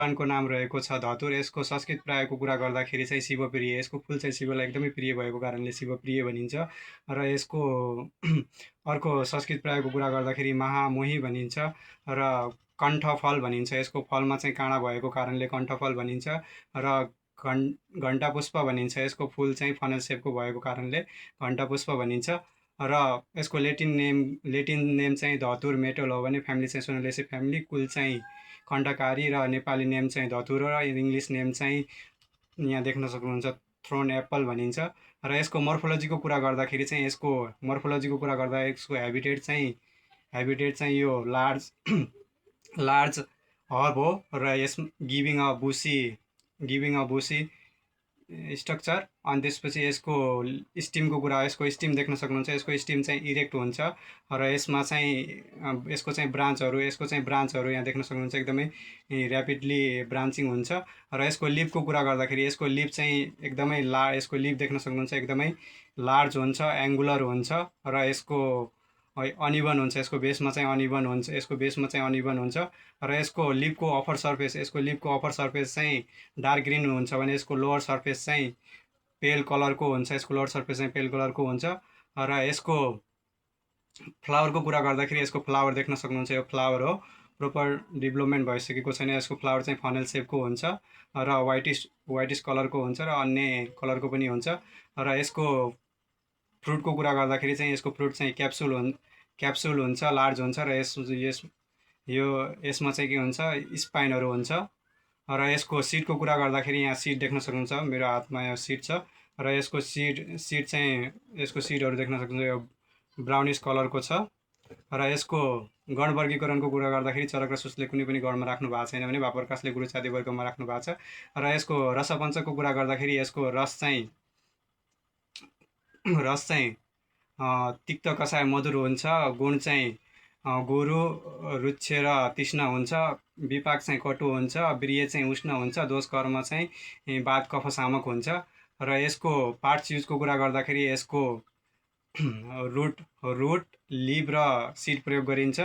भगवानको नाम रहेको छ धतुर। यसको संस्कृत प्रयोगको कुरा गर्दाखेरि चाहिँ शिवप्रिय, यसको फुल चाहिँ शिवलाई एकदमै प्रिय भएको कारणले शिवप्रिय भनिन्छ। र यसको अर्को संस्कृत प्रयोगको कुरा गर्दाखेरि महामोही भनिन्छ र कण्ठफल भनिन्छ। यसको फलमा चाहिँ काँडा भएको कारणले कण्ठफल भनिन्छ र घण्टापुष्प भनिन्छ। यसको फुल चाहिँ फनल सेपको भएको कारणले घण्टापुष्प भनिन्छ र यसको लेटिन नेम चाहिँ धतुर मेटल हो भने फ्यामिली चाहिँ सोनालेसी फ्यामिली, कुल चाहिँ खण्डकारी र नेपाली नेम चाहिँ धतुरो र इङ्ग्लिस नेम चाहिँ यहाँ देख्न सक्नुहुन्छ थ्रोन एप्पल भनिन्छ। र यसको मोर्फोलोजीको कुरा गर्दाखेरि चाहिँ यसको हेबिटेट चाहिँ यो लार्ज हब हो र यस गिभिङ अ बुसी स्ट्रक्चर। अनि त्यसपछि यसको स्टिम देख्न सक्नुहुन्छ। यसको स्टिम चाहिँ इरेक्ट हुन्छ र यसको चाहिँ ब्रान्चहरू यहाँ देख्न सक्नुहुन्छ, एकदमै ऱ्यापिडली ब्रान्चिङ हुन्छ। र यसको लिभको कुरा गर्दाखेरि यसको लिभ देख्न सक्नुहुन्छ, एकदमै लार्ज हुन्छ, एङ्गुलर हुन्छ र यसको अनइभन हुन्छ। यसको बेसमा चाहिँ अनइभन हुन्छ र यसको लिभको अप्पर सर्फेस चाहिँ डार्क ग्रिन हुन्छ भने यसको लोअर सर्फेस चाहिँ पेल कलरको हुन्छ। र यसको फ्लावरको कुरा गर्दाखेरि यसको फ्लावर देख्न सक्नुहुन्छ, यो फ्लावर हो, प्रोपर डेभलपमेन्ट भइसकेको छैन। यसको फ्लावर चाहिँ फनल सेपको हुन्छ र व्हाइटिस कलरको हुन्छ र अन्य कलरको पनि हुन्छ। र यसको फ्रुटको कुरा गर्दाखेरि चाहिँ यसको फ्रुट चाहिँ क्याप्सुल हुन्छ, लार्ज हुन्छ र यसमा चाहिँ के हुन्छ, स्पाइनहरू हुन्छ। र यसको सिडको कुरा गर्दाखेरि यहाँ सिड देख्न सक्नुहुन्छ, मेरो हातमा यो सिड छ र यसको सिडहरू देख्न सक्नुहुन्छ, यो ब्राउनिस कलरको छ। र यसको गण वर्गीकरणको कुरा गर्दाखेरि चरक र सुसले कुनै पनि गणमा राख्नु भएको छैन भने भापरकासले गुरुचादी वर्गमा राख्नु भएको छ। र यसको रसपञ्चकको कुरा गर्दाखेरि यसको रस चाहिँ तिक्त कषाय मधुर हुन्छ, गुण चाहिँ गोरु, रुक्ष र तीक्ष्ण हुन्छ, विपाक चाहिँ कटु हुन्छ, वीर्य चाहिँ उष्ण हुन्छ, दोष कर्म चाहिँ वात कफ शामक हुन्छ। र यसको पार्ट्स युजको कुरा गर्दाखेरि यसको रुट, लिभ र सिड प्रयोग गरिन्छ